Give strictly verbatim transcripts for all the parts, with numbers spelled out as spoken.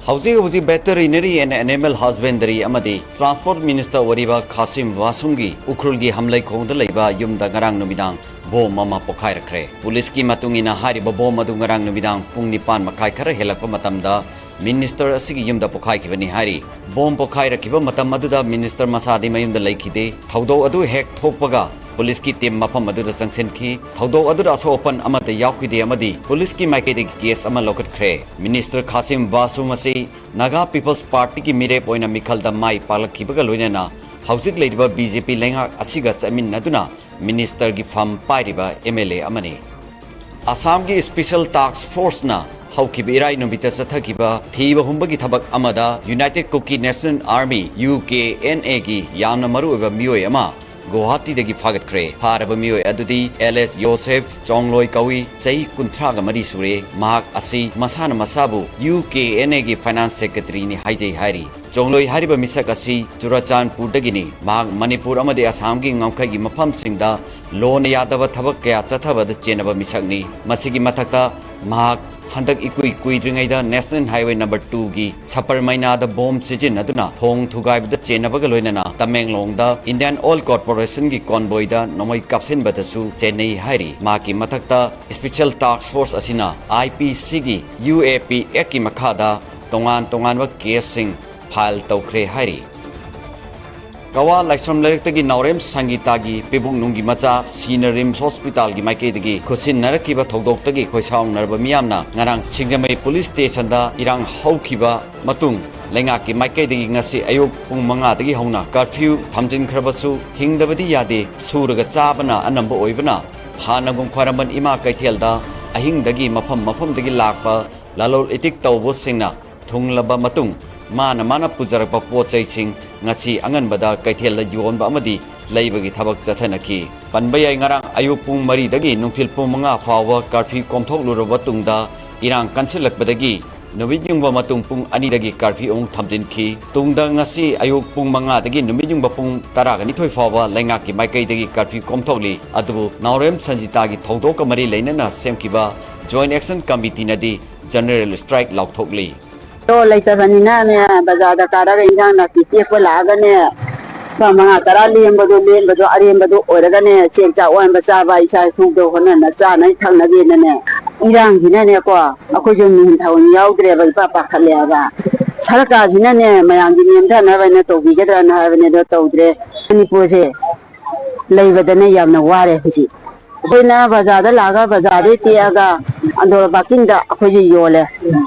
ꯍꯧꯖꯤꯛ ꯍꯧꯖꯤꯛ Veterinary and Animal Husbandry ꯑꯃꯗꯤ Transport Minister ꯑꯣꯏꯔꯤꯕ ꯈꯥꯁꯤꯝ ꯕꯥꯁꯨꯝꯒꯤ ꯎꯈ꯭ꯔꯨꯜꯒꯤ ꯍꯝꯂꯩꯈꯣꯡꯗ ꯂꯩꯕ ꯌꯨꯝꯗ ꯉꯔꯥꯡ ꯅꯨꯃꯤꯗꯥꯡ ꯕꯣꯝ ꯑꯃ ꯄꯣꯈꯥꯏꯔꯛꯈ꯭ꯔꯦ꯫ ꯄꯨꯂꯤꯁꯀꯤ ꯃꯇꯨꯡ ꯏꯟꯅ, ꯍꯥꯏꯔꯤꯕ ꯕꯣꯝ ꯑꯗꯨ ꯉꯔꯥꯡ ꯅꯨꯃꯤꯗꯥꯡ ꯄꯨꯡ ꯅꯤꯄꯥꯟ ꯃꯈꯥꯏ ꯈꯔ ꯍꯦꯜꯂꯛꯄ ꯃꯇꯝꯗ ꯃꯤꯅꯤꯁꯇꯔ ꯑꯁꯤꯒꯤ ꯌꯨꯝꯗ ꯄꯣꯈꯥꯏꯈꯤꯕꯅꯤ ꯍꯥꯏꯔꯤ꯫ ꯕꯣꯝ ꯄꯣꯈꯥꯏꯔꯛꯈꯤꯕ ꯃꯇꯝ ꯑꯗꯨꯗ ꯃꯤꯅꯤꯁꯇꯔ ꯃꯁꯥꯗꯤ ꯃꯌꯨꯝꯗ ꯂꯩꯈꯤꯗꯦ꯫ ꯊꯧꯗꯣꯛ ꯑꯗꯨ ꯍꯦꯛ ꯊꯣꯛꯄꯒ ꯄꯨꯂꯤꯁꯀꯤ ꯇꯤꯝ ꯃꯐꯝ ꯑꯗꯨꯗ ꯆꯪꯁꯤꯟꯈꯤ꯫ ꯊꯧꯗꯣꯛ ꯑꯗꯨꯗ ꯑꯁꯣꯛ ꯑꯄꯟ ꯑꯃꯠꯇ ꯌꯥꯎꯈꯤꯗꯦ ꯑꯃꯗꯤ ꯄꯨꯂꯤꯁꯀꯤ ꯃꯥꯏꯀꯩꯗꯒꯤ ꯀꯦꯁ ꯑꯃ ꯂꯧꯈꯠꯈ꯭ꯔꯦ꯫ ꯃꯤꯅꯤꯁꯇꯔ ꯈꯥꯁꯤꯝ ꯕꯥꯁꯨꯝ ꯑꯁꯤ ꯅꯥꯒꯥ ꯄꯤꯄꯜꯁ ꯄꯥꯔꯇꯤꯒꯤ ꯃꯤꯔꯦꯞ ꯑꯣꯏꯅ ꯃꯤꯈꯜꯗ ꯃꯥꯏ ꯄꯥꯛꯂꯛꯈꯤꯕꯒ ꯂꯣꯏꯅꯅ ꯍꯧꯖꯤꯛ ꯂꯩꯔꯤꯕ ꯕꯤ ꯖꯦ ꯄꯤ ꯂꯩꯉꯥꯛ ꯑꯁꯤꯒ ꯆꯠꯃꯤꯟꯅꯗꯨꯅ ꯃꯤꯅꯤꯁꯇꯔꯒꯤ ꯐꯝ ꯄꯥꯏꯔꯤꯕ ꯑꯦꯝ ꯑꯦꯜ ꯑꯦ ꯑꯃꯅꯤ꯫ ꯑꯁꯥꯝꯒꯤ ꯁ꯭ꯄꯦꯁꯦꯜ ꯇꯥꯁꯛ ꯐꯣꯔꯁꯅ ꯍꯧꯈꯤꯕ ꯏꯔꯥꯏ ꯅꯨꯃꯤꯠꯇ ꯆꯠꯊꯈꯤꯕ ꯊꯤꯕ ꯍꯨꯝꯕꯒꯤ ꯊꯕꯛ ꯑꯃꯗ united Kuki national army, U K N ꯑꯦꯒꯤ ꯌꯥꯝꯅ ꯃꯔꯨꯑꯣꯏꯕ ꯃꯤꯑꯣꯏ ꯑꯃ ꯒꯨꯋꯥꯍꯥꯇꯤꯗꯒꯤ ꯐꯥꯒꯠꯈ꯭ꯔꯦ꯫ ꯐꯥꯔꯕ ꯃꯤꯑꯣꯏ ꯑꯗꯨꯗꯤ ꯑꯦꯜ ꯑꯦꯁ ꯌꯣꯁꯦꯐ ꯆꯣꯡꯂꯣꯏ ꯀꯧꯏ꯫ ꯆꯍꯤ ꯀꯨꯟꯊ꯭ꯔꯥꯒ ꯃꯔꯤ ꯁꯨꯔꯦ꯫ ꯃꯍꯥꯛ ꯑꯁꯤ ꯃꯁꯥꯅ ꯃꯁꯥꯕꯨ ꯌꯨ ꯀꯦ ꯑꯦꯟ ꯑꯦꯒꯤ ꯐꯥꯏꯅꯥꯟꯁ ꯁꯦꯀ꯭ꯔꯦꯇꯔꯤꯅꯤ ꯍꯥꯏꯖꯩ ꯍꯥꯏꯔꯤ꯫ ꯆꯣꯡꯂꯣꯏ ꯍꯥꯏꯔꯤꯕ ꯃꯤꯁꯛ ꯑꯁꯤ ꯆꯨꯔꯥꯆꯥꯟꯄꯨꯔꯗꯒꯤꯅꯤ꯫ ꯃꯍꯥꯛ ꯃꯅꯤꯄꯨꯔ ꯑꯃꯗꯤ ꯑꯁꯥꯝꯒꯤ ꯉꯝꯈꯩꯒꯤ ꯃꯐꯝꯁꯤꯡꯗ ꯂꯣꯅ ꯌꯥꯗꯕ ꯊꯕꯛ ꯀꯌꯥ ꯆꯠꯊꯕꯗ ꯆꯦꯟꯅꯕ ꯃꯤꯁꯛꯅꯤ꯫ ꯃꯁꯤꯒꯤ ꯃꯊꯛꯇ ꯃꯍꯥꯛ ꯍꯟꯗꯛ ꯏꯀꯨꯏ ꯀꯨꯏꯗ꯭ꯔꯤꯉꯩꯗ ꯅꯦꯁꯅꯦꯜ ꯍꯥꯏꯋꯦ ꯅꯝꯕꯔ ꯇꯨꯒꯤ ꯁꯄꯔꯃꯩꯅꯥꯗ ꯕꯣꯝ ꯁꯤꯖꯤꯟꯅꯗꯨꯅ ꯊꯣꯡ ꯊꯨꯒꯥꯏꯕꯗ ꯆꯦꯟꯅꯕꯒ ꯂꯣꯏꯅꯅ ꯇꯃꯦꯡꯂꯣꯡꯗ ꯏꯟꯗꯤꯌꯥꯟ ꯑꯣꯏꯜ ꯀꯣꯔꯄꯣꯔꯦꯁꯟꯒꯤ ꯀꯣꯟꯕꯣꯏꯗ ꯅꯣꯡꯃꯩ ꯀꯥꯞꯁꯤꯟꯕꯗꯁꯨ ꯆꯦꯟꯅꯩ ꯍꯥꯏꯔꯤ꯫ ꯃꯍꯥꯛꯀꯤ ꯃꯊꯛꯇ ꯁ꯭ꯄꯦꯁꯦꯜ ꯇꯥꯁꯛ ꯐꯣꯔꯁ ꯑꯁꯤꯅ ꯑꯥꯏ ꯄꯤ ꯁꯤꯒꯤ ꯌꯨ ꯑꯦ ꯄꯤ ꯑꯦꯛꯀꯤ ꯃꯈꯥꯗ ꯇꯣꯉꯥꯟ ꯇꯣꯉꯥꯟꯕ ꯀꯦꯁꯁꯤꯡ ꯐꯥꯏꯜ ꯇꯧꯈ꯭ꯔꯦ ꯍꯥꯏꯔꯤ꯫ ꯀꯋꯥ ꯂꯥꯏꯁ꯭ꯔꯝ ꯂꯩꯔꯛꯇꯒꯤ ꯅꯥꯎꯔꯦꯝ ꯁꯪꯒꯤꯇꯥꯒꯤ ꯄꯤꯕꯨꯡ ꯅꯨꯡꯒꯤ ꯃꯆꯥ ꯁꯤꯅ ꯔꯤꯝꯁ ꯍꯣꯁꯄꯤꯇꯥꯜꯒꯤ ꯃꯥꯏꯀꯩꯗꯒꯤ ꯈꯨꯠꯁꯤꯟꯅꯔꯛꯈꯤꯕ ꯊꯧꯗꯣꯛꯇꯒꯤ ꯈꯣꯏꯁꯥꯎꯅꯔꯕ ꯃꯤꯌꯥꯝꯅ ꯉꯔꯥꯡ ꯁꯤꯡꯖꯃꯩ ꯄꯨꯂꯤꯁ ꯁ꯭ꯇꯦꯁꯟꯗ ꯏꯔꯥꯡ ꯍꯧꯈꯤꯕ ꯃꯇꯨꯡ ꯂꯩꯉꯥꯛꯀꯤ ꯃꯥꯏꯀꯩꯗꯒꯤ ꯉꯁꯤ ꯑꯌꯨꯛ ꯄꯨꯡ ꯃꯉꯥꯗꯒꯤ ꯍꯧꯅ ꯀꯔꯐ꯭ꯌꯨ ꯊꯝꯖꯤꯟꯈ꯭ꯔꯕꯁꯨ ꯍꯤꯡꯗꯕꯗꯤ ꯌꯥꯗꯦ, ꯁꯨꯔꯒ ꯆꯥꯕꯅ ꯑꯅꯝꯕ ꯑꯣꯏꯕꯅ ꯍꯥꯟꯅꯒꯨꯝ ꯈ꯭ꯋꯥꯏꯔꯝꯕꯟ ꯏꯃꯥ ꯀꯩꯊꯦꯜꯗ ꯑꯍꯤꯡꯗꯒꯤ ꯃꯐꯝ ꯃꯐꯝꯗꯒꯤ ꯂꯥꯛꯄ ꯂꯂꯣꯜ ꯏꯇꯤꯛ ꯇꯧꯕꯁꯤꯡꯅ ꯊꯨꯡꯂꯕ ꯃꯇꯨꯡ ꯃꯥꯅ ꯃꯥꯅ ꯄꯨꯖꯔꯛꯄ ꯄꯣꯠ ꯆꯩꯁꯤꯡ ꯉꯁꯤ ꯑꯉꯟꯕꯗ ꯀꯩꯊꯦꯜꯗ ꯌꯣꯟꯕ ꯑꯃꯗꯤ ꯂꯩꯕꯒꯤ ꯊꯕꯛ ꯆꯠꯊꯅꯈꯤ꯫ ꯄꯟꯕ ꯌꯥꯏ, ꯉꯔꯥꯡ ꯑꯌꯨꯛ ꯄꯨꯡ ꯃꯔꯤꯗꯒꯤ ꯅꯨꯡꯊꯤꯜ ꯄꯨꯡ ꯃꯉꯥ ꯐꯥꯎꯕ ꯀꯔꯐ꯭ꯌꯨ ꯀꯣꯝꯊꯣꯛꯂꯨꯔꯕ ꯇꯨꯡꯗ ꯏꯔꯥꯡ ꯀꯟꯁꯤꯜꯂꯛꯄꯗꯒꯤ ꯅꯨꯃꯤꯠ ꯌꯨꯡꯕ ꯃꯇꯨꯡ ꯄꯨꯡ ꯑꯅꯤꯗꯒꯤ ꯀꯔꯐ꯭ꯌꯨ ꯑꯃꯨꯛ ꯊꯝꯖꯤꯟꯈꯤ꯫ ꯇꯨꯡꯗ ꯉꯁꯤ ꯑꯌꯨꯛ ꯄꯨꯡ ꯃꯉꯥꯗꯒꯤ ꯅꯨꯃꯤꯠ ꯌꯨꯡꯕ ꯄꯨꯡ ꯇꯔꯥꯒ ꯅꯤꯊꯣꯏ ꯐꯥꯎꯕ ꯂꯩꯉꯥꯛꯀꯤ ꯃꯥꯏꯀꯩꯗꯒꯤ ꯀꯔꯐ꯭ꯌꯨ ꯀꯣꯝꯊꯣꯛꯂꯤ꯫ ꯑꯗꯨꯕꯨ ꯅꯥꯎꯔꯦꯝ ꯁꯟꯖꯤꯇꯥꯒꯤ ꯊꯧꯗꯣꯛꯀ ꯃꯔꯤ ꯂꯩꯅꯅ ꯁꯦꯝꯈꯤꯕ ꯖꯣꯏꯟꯠ ꯑꯦꯛꯁꯟ ꯀꯃꯤꯇꯤꯅꯗꯤ ꯖꯦꯅꯔꯦꯜ ꯁ꯭ꯇ꯭ꯔꯥꯏꯛ ꯂꯥꯎꯊꯣꯛꯂꯤ꯫ ꯂꯩꯇꯕꯅꯤꯅꯅꯦ, ꯕꯖꯥꯔꯗ ꯀꯥꯔꯒ ꯏꯟꯖꯥꯡ ꯅꯥꯄꯤ ꯇꯦꯛꯄ ꯂꯥꯛꯑꯒꯅꯦ, ꯂꯨꯄꯥ ꯃꯉꯥ ꯇꯔꯥ ꯂꯦꯝꯕꯗꯣ, ꯂꯦꯝꯕꯗꯣ ꯑꯔꯦꯝꯕꯗꯣ ꯑꯣꯏꯔꯒꯅꯦ, ꯆꯦꯡ ꯆꯥꯛ ꯋꯥꯟꯕ ꯆꯥꯕ, ꯏꯁꯥ ꯏꯊꯧꯗꯣ ꯍꯣꯠꯅꯅ ꯆꯥꯅꯩ ꯊꯛꯅꯒꯦꯅꯅꯦ, ꯏꯔꯥꯡꯁꯤꯅꯅꯦꯀꯣ, ꯑꯩꯈꯣꯏꯁꯨ ꯃꯤꯍꯨꯟ ꯊꯥꯍꯨꯟ ꯌꯥꯎꯗ꯭ꯔꯦꯕ, ꯏꯄꯥ ꯄꯥꯈꯠꯂꯦꯕ꯫ ꯁꯔꯀꯥꯔꯁꯤꯅꯅꯦ ꯃꯌꯥꯝꯒꯤ ꯅꯦꯝꯊꯅꯕ ꯍꯥꯏꯅ ꯇꯧꯕꯤꯒꯗ꯭ꯔꯅ ꯍꯥꯏꯕꯅꯦ, ꯑꯗꯣ ꯇꯧꯗ꯭ꯔꯦ꯫ ꯃꯅꯤꯄꯨꯔꯁꯦ ꯂꯩꯕꯗꯅꯦ ꯌꯥꯝꯅ ꯋꯥꯔꯦ ꯍꯧꯖꯤꯛ꯫ ꯑꯩꯈꯣꯏꯅ ꯕꯖꯥꯔꯗ ꯂꯥꯛꯑꯒ ꯕꯖꯥꯔꯗꯩ ꯇꯦꯛꯑꯒ ꯑꯟꯗ꯭ꯔꯣ ꯄꯥꯔꯀꯤꯡꯗ ꯑꯩꯈꯣꯏꯁꯦ ꯌꯣꯜꯂꯦ꯫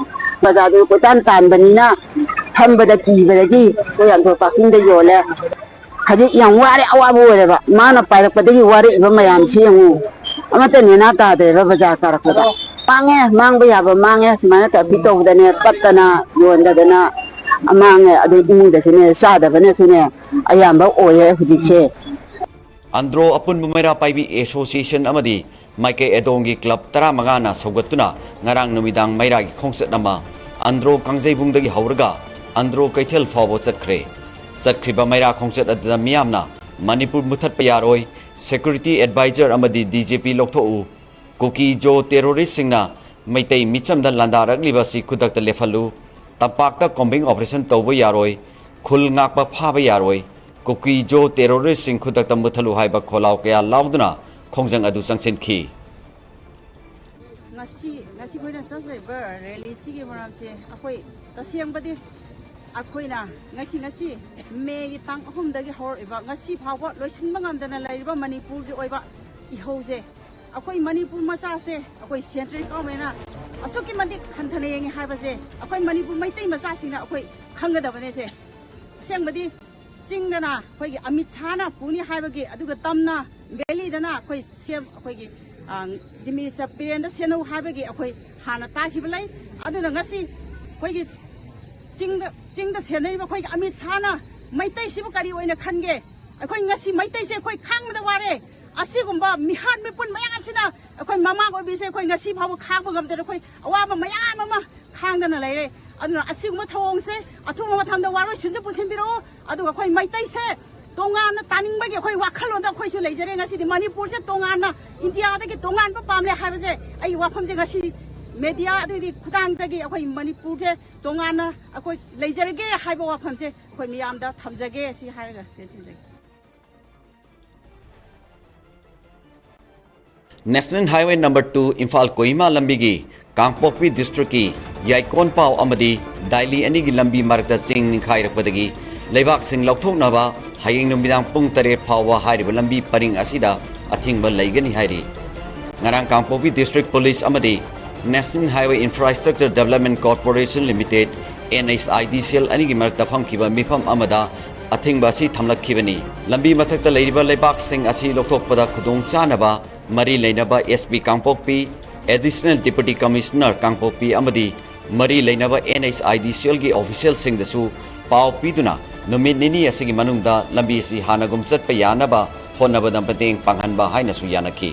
ꯕꯖꯥꯔꯗꯨ ꯀꯣꯏꯇꯥꯟ ꯇꯥꯟꯕꯅꯤꯅ ꯐꯝꯕꯗ ꯀꯤꯕꯗꯒꯤ ꯑꯩꯈꯣꯏ ꯑꯟꯗ꯭ꯔꯣ ꯄꯥꯔꯀꯤꯡꯗ ꯌꯣꯜꯂꯦ꯫ ꯍꯧꯖꯤꯛ ꯌꯥꯝ ꯋꯥꯔꯦ, ꯑꯋꯥꯕ ꯑꯣꯏꯔꯦꯕ꯫ ꯃꯥꯅ ꯄꯥꯏꯔꯛꯄꯗꯒꯤ ꯋꯥꯔꯛꯏꯕ ꯃꯌꯥꯝꯁꯤ ꯌꯦꯡꯉꯨ꯫ ꯑꯃꯠꯇ ꯅꯦꯅꯥ ꯇꯥꯗ꯭ꯔꯦꯕ ꯕꯖꯥꯔ ꯀꯥꯔꯛꯄꯗ꯫ ꯃꯥꯡꯉꯦ, ꯃꯥꯡꯕ ꯌꯥꯕ ꯃꯥꯡꯉꯦ꯫ ꯁꯨꯃꯥꯏꯅ ꯇ꯭ꯔꯥꯐꯤꯛ ꯇꯧꯕꯗꯅꯦ, ꯄꯠꯇꯅ ꯌꯣꯟꯗꯗꯅ ꯃꯥꯡꯉꯦ꯫ ꯑꯗꯩ ꯏꯃꯨꯡꯗꯁꯨꯅꯦ, ꯆꯥꯗꯕꯅꯁꯨꯅꯦ ꯑꯌꯥꯝꯕ ꯑꯣꯏꯔꯦ ꯍꯧꯖꯤꯛꯁꯦ꯫ ꯑꯟꯗ꯭ꯔꯣ ꯑꯄꯨꯟꯕ ꯃꯩꯔꯥ ꯄꯥꯏꯕꯤ ꯑꯦꯁꯣꯁꯤꯌꯦꯁꯟ ꯑꯃꯗꯤ ꯃꯥꯏꯀꯩ ꯑꯦꯗꯣꯡꯒꯤ ꯀ꯭ꯂꯕ ꯇꯔꯥꯃꯉꯥꯅ ꯁꯧꯒꯠꯇꯨꯅ ꯉꯔꯥꯡ ꯅꯨꯃꯤꯗꯥꯡ ꯃꯩꯔꯥꯒꯤ ꯈꯣꯡꯆꯠ ꯑꯃ ꯑꯟꯗ꯭ꯔꯣ ꯀꯥꯡꯖꯩꯕꯨꯡꯗꯒꯤ ꯍꯧꯔꯒ ꯑꯟꯗ꯭ꯔꯣ ꯀꯩꯊꯦꯜ ꯐꯥꯎꯕ ꯆꯠꯈ꯭ꯔꯦ꯫ ꯆꯠꯈ꯭ꯔꯤꯕ ꯃꯩꯔꯥ ꯈꯣꯡꯆꯠ ꯑꯗꯨꯗ ꯃꯤꯌꯥꯝꯅ "ꯃꯅꯤꯄꯨꯔ ꯃꯨꯊꯠꯄ ꯌꯥꯔꯣꯏ, ꯁꯦꯀ꯭ꯌꯨꯔꯤꯇꯤ ꯑꯦꯗꯚꯥꯏꯖꯔ ꯑꯃꯗꯤ ꯗꯤ ꯖꯤ ꯄꯤ ꯂꯧꯊꯣꯛꯎ, ꯀꯨꯀꯤ ꯖꯣ ꯇꯦꯔꯣꯔꯤꯁꯁꯤꯡꯅ ꯃꯩꯇꯩ ꯃꯤꯆꯝꯗ ꯂꯥꯟꯗꯥꯔꯛꯂꯤꯕ ꯑꯁꯤ ꯈꯨꯗꯛꯇ ꯂꯦꯞꯍꯜꯂꯨ, ꯇꯝꯄꯥꯛꯇ ꯀꯣꯝꯕꯤꯡ ꯑꯣꯄꯔꯦꯁꯟ ꯇꯧꯕ ꯌꯥꯔꯣꯏ, ꯈꯨꯜ ꯉꯥꯛꯄ ꯐꯥꯕ ꯌꯥꯔꯣꯏ, ꯀꯨꯀꯤ ꯖꯣ ꯇꯦꯔꯣꯔꯤꯁꯁꯤꯡ ꯈꯨꯗꯛꯇ ꯃꯨꯊꯠꯂꯨ" ꯍꯥꯏꯕ ꯈꯣꯜꯂꯥꯎ ꯀꯌꯥ ꯂꯥꯎꯗꯨꯅ ꯈꯣꯡꯖꯪ ꯑꯗꯨ ꯆꯪꯁꯤꯟꯈꯤ꯫ ꯉꯁꯤ, ꯉꯁꯤ ꯑꯩꯈꯣꯏꯅ ꯆꯠꯆꯔꯤꯕ ꯔꯦꯂꯤꯁꯤꯒꯤ ꯃꯔꯝꯁꯦ ꯑꯩꯈꯣꯏ ꯇꯁꯦꯡꯕꯗꯤ ꯑꯩꯈꯣꯏꯅ ꯉꯁꯤ, ꯉꯁꯤ ꯃꯦꯒꯤ ꯇꯥꯡ ꯑꯍꯨꯝꯗꯒꯤ ꯍꯧꯔꯛꯏꯕ ꯉꯁꯤ ꯐꯥꯎꯕ ꯂꯣꯏꯁꯤꯟꯕ ꯉꯝꯗꯅ ꯂꯩꯔꯤꯕ ꯃꯅꯤꯄꯨꯔꯒꯤ ꯑꯣꯏꯕ ꯏꯍꯧꯁꯦ, ꯑꯩꯈꯣꯏ ꯃꯅꯤꯄꯨꯔ ꯃꯆꯥꯁꯦ ꯑꯩꯈꯣꯏ ꯁꯦꯟꯇ꯭ꯔꯦꯜ ꯒꯣꯔꯃꯦꯟꯅ ꯑꯁꯨꯛꯀꯤ ꯃꯇꯤꯛ ꯍꯟꯊꯅ ꯌꯦꯡꯉꯤ ꯍꯥꯏꯕꯁꯦ ꯑꯩꯈꯣꯏ ꯃꯅꯤꯄꯨꯔ ꯃꯩꯇꯩ ꯃꯆꯥꯁꯤꯡꯅ ꯑꯩꯈꯣꯏ ꯈꯪꯒꯗꯕꯅꯦꯁꯦ꯫ ꯑꯁꯦꯡꯕꯗꯤ ꯆꯤꯡꯗꯅ ꯑꯩꯈꯣꯏꯒꯤ ꯑꯃꯤꯠ ꯁꯥꯍꯅ ꯄꯨꯅꯤ ꯍꯥꯏꯕꯒꯤ, ꯑꯗꯨꯒ ꯇꯝꯅ ꯚꯦꯂꯤꯗꯅ ꯑꯩꯈꯣꯏ ꯁꯦꯝ, ꯑꯩꯈꯣꯏꯒꯤ, ꯑ, ꯆꯤꯐ ꯃꯤꯅꯤꯁꯇꯔ ꯕꯤꯔꯦꯟꯗ ꯁꯦꯟꯅꯧ ꯍꯥꯏꯕꯒꯤ ꯑꯩꯈꯣꯏ ꯍꯥꯟꯅ ꯇꯥꯈꯤꯕ ꯂꯩ꯫ ꯑꯗꯨꯅ ꯉꯁꯤ ꯑꯩꯈꯣꯏꯒꯤ ꯆꯤꯡꯗ, ꯆꯤꯡꯗ ꯁꯦꯟꯅꯔꯤꯕ ꯑꯩꯈꯣꯏꯒꯤ ꯑꯃꯤꯠ ꯁꯥꯍꯅ ꯃꯩꯇꯩꯁꯤꯕꯨ ꯀꯔꯤ ꯑꯣꯏꯅ ꯈꯟꯒꯦ? ꯑꯩꯈꯣꯏ ꯉꯁꯤ ꯃꯩꯇꯩꯁꯦ ꯑꯩꯈꯣꯏ ꯈꯥꯡꯕꯗ ꯋꯥꯔꯦ꯫ ꯑꯁꯤꯒꯨꯝꯕ ꯃꯤꯍꯥꯠ ꯃꯤꯄꯨꯟ ꯃꯌꯥꯝꯁꯤꯅ ꯑꯩꯈꯣꯏ ꯃꯃꯥ ꯑꯣꯏꯕꯤꯁꯦ ꯑꯩꯈꯣꯏ ꯉꯁꯤ ꯐꯥꯎꯕ ꯈꯥꯡꯕ ꯉꯝꯗꯅ ꯑꯩꯈꯣꯏ ꯑꯋꯥꯕ ꯃꯌꯥꯝ ꯑꯃ ꯈꯥꯡꯗꯅ ꯂꯩꯔꯦ꯫ ꯑꯗꯨꯅ ꯑꯁꯤꯒꯨꯝꯕ ꯊꯧꯑꯣꯡꯁꯦ ꯑꯊꯨꯕ ꯃꯇꯝꯗ ꯋꯥꯔꯣꯏꯁꯤꯟꯁꯨ ꯄꯨꯟꯁꯤꯟꯕꯤꯔꯛꯎ꯫ ꯑꯗꯨꯒ ꯑꯩꯈꯣꯏ ꯃꯩꯇꯩꯁꯦ ꯇꯣꯉꯥꯟꯅ ꯇꯥꯅꯤꯡꯕꯒꯤ ꯑꯩꯈꯣꯏ ꯋꯥꯈꯜꯂꯣꯟꯗ ꯑꯩꯈꯣꯏꯁꯨ ꯂꯩꯖꯔꯦ꯫ ꯉꯁꯤꯗꯤ ꯃꯅꯤꯄꯨꯔꯁꯦ ꯇꯣꯉꯥꯟꯅ ꯏꯟꯗꯤꯌꯥꯗꯒꯤ ꯇꯣꯉꯥꯟꯕ ꯄꯥꯝꯂꯦ ꯍꯥꯏꯕꯁꯦ ꯑꯩ ꯋꯥꯐꯝꯁꯦ ꯉꯁꯤ ꯃꯦꯗꯤꯌꯥ ꯑꯗꯨꯒꯤ ꯈꯨꯊꯥꯡꯗꯒꯤ ꯑꯩꯈꯣꯏ ꯃꯅꯤꯄꯨꯔꯁꯦ ꯇꯣꯉꯥꯟꯅ ꯑꯩꯈꯣꯏ ꯂꯩꯖꯔꯒꯦ ꯍꯥꯏꯕ ꯋꯥꯐꯝꯁꯦ ꯑꯩꯈꯣꯏ ꯃꯤꯌꯥꯝꯗ ꯊꯝꯖꯒꯦ, ꯑꯁꯤ ꯍꯥꯏꯔꯒ ꯇꯦꯟꯁꯤꯟꯖꯒꯦ꯫ National Highway number two Imphal Kohima ꯂꯝꯕꯤꯒꯤ ꯀꯥꯡꯄꯣꯛꯄꯤ districtꯀꯤ ꯌꯥꯏꯀꯣꯟ ꯄꯥꯎ ꯑꯃꯗꯤ ꯗꯥꯏꯂꯤ ꯑꯅꯤꯒꯤ ꯂꯝꯕꯤ ꯃꯔꯛꯇ ꯆꯤꯡ ꯅꯤꯡꯈꯥꯏꯔꯛꯄꯗꯒꯤ ꯂꯩꯕꯥꯛꯁꯤꯡ ꯂꯧꯊꯣꯛꯅꯕ ꯍꯌꯦꯡ ꯅꯨꯃꯤꯗꯥꯡ ꯄꯨꯡ ꯇꯔꯦꯠ ꯐꯥꯎꯕ ꯍꯥꯏꯔꯤꯕ ꯂꯝꯕꯤ ꯄꯔꯤꯡ ꯑꯁꯤꯗ ꯑꯊꯤꯡꯕ ꯂꯩꯒꯅꯤ ꯍꯥꯏꯔꯤ꯫ ꯉꯔꯥꯡ ꯀꯥꯡꯄꯣꯛꯄꯤ District Police ꯑꯃꯗꯤ National Highway Infrastructure Development Corporation Limited, NHIDCL ꯑꯅꯤꯒꯤ ꯃꯔꯛꯇ ꯐꯝꯈꯤꯕ ꯃꯤꯐꯝ ꯑꯃꯗ ꯑꯊꯤꯡꯕ ꯑꯁꯤ ꯊꯝꯂꯛꯈꯤꯕꯅꯤ꯫ ꯂꯝꯕꯤ ꯃꯊꯛꯇ ꯂꯩꯔꯤꯕ ꯂꯩꯕꯥꯛꯁꯤꯡ ꯑꯁꯤ ꯂꯧꯊꯣꯛꯄꯗ ꯈꯨꯗꯣꯡ ꯆꯥꯅꯕ ꯃꯔꯤ ꯂꯩꯅꯕ SP ꯀꯥꯡꯄꯣꯛꯄꯤ, Additional Deputy Commissioner ꯀꯥꯡꯄꯣꯛꯄꯤ ꯑꯃꯗꯤ ꯃꯔꯤ ꯂꯩꯅꯕ NHIDCLꯒꯤ officialꯁꯤꯡꯗꯁꯨ ꯄꯥꯎ ꯄꯤꯗꯨꯅ ꯅꯨꯃꯤꯠ ꯅꯤꯅꯤ ꯑꯁꯤꯒꯤ ꯃꯅꯨꯡꯗ ꯂꯝꯕꯤ ꯑꯁꯤ ꯍꯥꯟꯅꯒꯨꯝ ꯆꯠꯄ ꯌꯥꯅꯕ ꯍꯣꯠꯅꯕꯗ ꯃꯇꯦꯡ ꯄꯥꯡꯍꯟꯕ ꯍꯥꯏꯅꯁꯨ ꯌꯥꯅꯈꯤ꯫